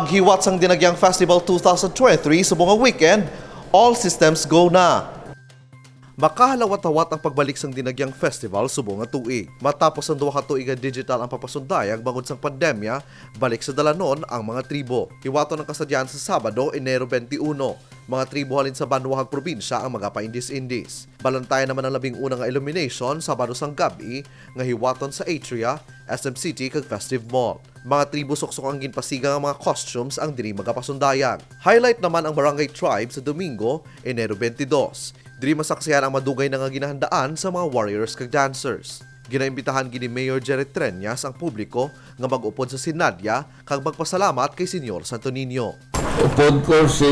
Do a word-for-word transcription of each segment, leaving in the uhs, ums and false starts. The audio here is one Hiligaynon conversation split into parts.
Hiwat sang Dinagyang Festival two thousand twenty-three subong nga weekend, all systems go na. Makahalawat-hawat ang pagbalik sang Dinagyang Festival subong nga tuig. Matapos ang duha ka tuig nga digital ang pagpasundayag bangod sang pandemya, balik sa dalanon ang mga tribo. Hiwaton ang kasadyahan sa Sabado, Enero twenty-one. Mga tribo halin sa banwa kag probinsya ang magapaindis-indis. Balantayan naman ang labing una nga illumination Sabado sang gab-i nga hiwaton sa Atria, S M City kag Festive Mall. Mga tribo suksok ang ginpasiga nga mga costumes ang diri magapasundayag. Highlight naman ang Barangay Tribe sa Domingo, Enero twenty-two. Diri masaksihan ang madugay na nga ginahandaan sa mga warriors kag dancers. Ginaimbitahan gid ni Mayor Jerry Treñas ang publiko nga mag-upod sa Sinadya kag magpasalamat kay Señor Santo Niño. Upod ko si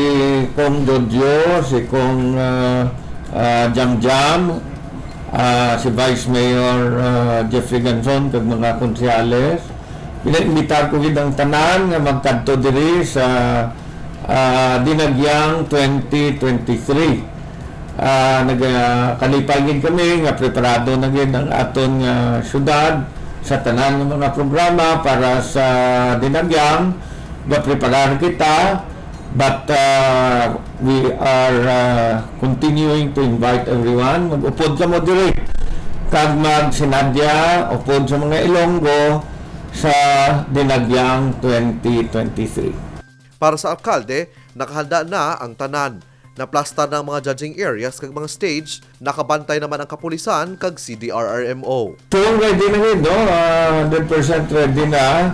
Cong Jojo, si Cong, ah, ah, Jam Jam, ah, si Vice Mayor, ah, Jeffrey Ganson, kag mga konsehales. Pinaimbitar ko gid ang tanan nga magkadto diri sa, ah, Dinagyang twenty twenty-three. Ah, nag-, ah, kalipay gid kami nga preparado na gid ang aton nga syudad sa tanan nga mga programa para sa Dinagyang. Gapreparar kita, but, ah, we are, ah, continuing to invite everyone. Mag-upod kamo diri kag magsinadya upod sa mga Ilonggo sa Dinagyang twenty twenty-three. Para sa alkalde, nakahanda na ang tanan. Naplastar na ang mga judging areas kag mga stage, nakabantay naman ang kapulisan kag C D R R M O. So, ready na gid, no? Ah, hundred percent ready na.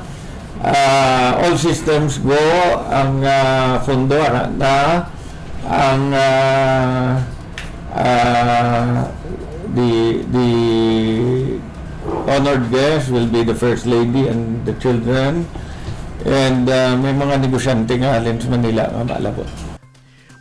Ah, all systems go. Ang, ah, fondo, ara na. Ang, ah, ah, the, the honored guest will be the First Lady and the children. And, ah, may mga negosyante nga halin sa Manila nga maalabot.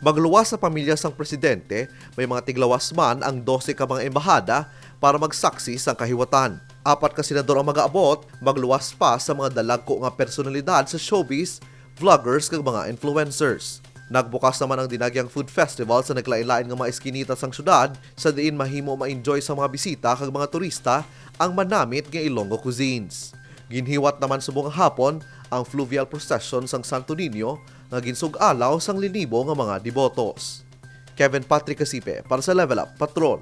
Magluwas sa pamilya sang presidente, may mga tiglawas man ang dose ka mga embahada para magsaksi sang kahiwatan. Apat ka senador ang magaabot, magluwas pa sa mga dalagko nga personalidad sa showbiz, vloggers, kag mga influencers. Nagbukas naman ang Dinagyang Food Festival sa naglain-lain nga mga iskinita sang syudad, sa diin mahimo ma-enjoy sa mga bisita kag mga turista ang manamit nga Ilonggo cuisines. Ginhiwat naman subong nga hapon ang fluvial procession sang Santo Niño nga ginsug-alaw sang linibo nga mga debotos. Kevin Patrick Casipe para sa Level Up Patrol.